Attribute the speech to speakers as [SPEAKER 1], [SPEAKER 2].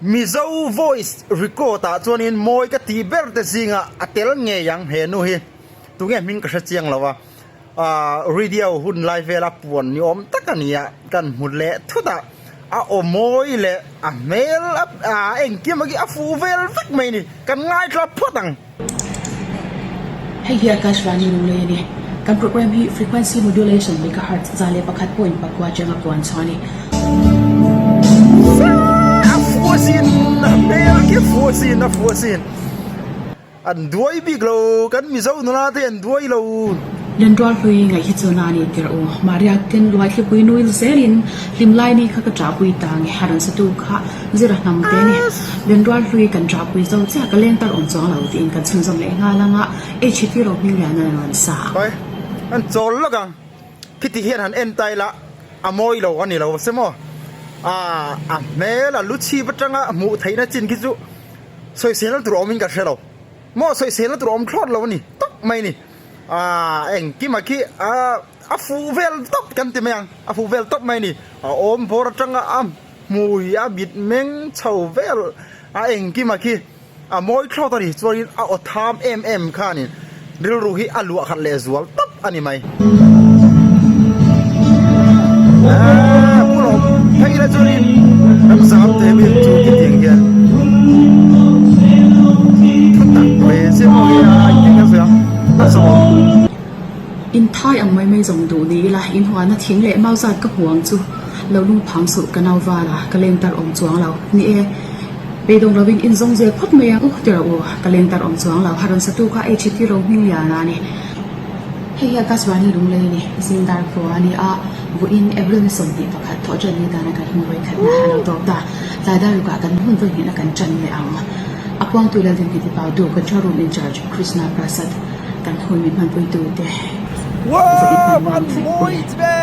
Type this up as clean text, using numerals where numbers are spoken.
[SPEAKER 1] Mizo voice record ah chuanin mawi ka tih ber te zingah a tel ngei ang he nu hi. Tunge hming ka hre chiang lo a, ah radio hun lai vela puan ni awm tak a ni a, kan hmu leh thut a, a aw mawi leh a hmel a engkim a khi a fuh vel vek mai a ni, kan ngaithla phawt ang.
[SPEAKER 2] Hei hi Akashvani Lunglei a ni. Kan program hi Frequency Modulation Megahertz 101.4 atanga puan chhuah a ni.
[SPEAKER 1] A fuh asin, a hmel khi a fuh asin, a fuh asin. An duai bik lo, kan Mizo nula te an duai lo.
[SPEAKER 2] Lenrual hlui ngaih hi chu na a ni tirh u. Maria ten luai thlipui nui zelin hlimlai ni kha ka ṭahpui ta nge a rawn satu kha zira hnam te a ni. Lenrual hlui kan ṭahpui zo chiah ka leng tar awm chuang lo tiin kan chhunzawm leh nghal ang a, HT Rohmingliana an rawn sa.
[SPEAKER 1] Oi, an chawl lawk ang. Khiti hian han en ta ila a mawi lo a ni lo se maw? Aaa a hmel a lu chhip atanga hmuh theihna chin khi chu sawiselna tur awmin ka hre lo. Maw sawiselna tur awm thlawt lo a ni tawp mai a ni. Aaa engkima khi aaa a fuh vel tawp kan ti mai ang, a fuh vel tawp mai a ni. A awm bawr atanga a hmui a mit meng chho vel a engkima khi. A mawi thlawt a ni chuanin a aw tham em em khanin rilru hi a luah khat leh zual tawp a ni mai. Aaa pu lawm phei ila chuanin kan zam thei bik chu khitiang hian thu tak ve chiah pawh hi a engtin nge sawi ang a zawm.
[SPEAKER 2] In thai ang mai mai zawng duh ni ila in huana thing leh mau zat ka hmu ang chu lo lung phang suh ka nau val a ka leng tar awm chuang lo ni e beidawng lovin in zawng zel phawt mai ang u ti rawh u ka leng tar awm chuang lo ha rawn satu kha HT Rohming Liana a ni. Hei hi Akashvani Lunglei a ni Zingdar khua a ni a vawiin April ni 21 thawh ṭan ni dana kan hun vawikhatna a lo tawp ta tlai dar rukah kan hun vawihnihna kan ṭan leh ang a puangtu Laldinhmiti Pautu control room in charge Krishna Prasad Kan hun min hmanpuitute vawi hman nuam vek u le.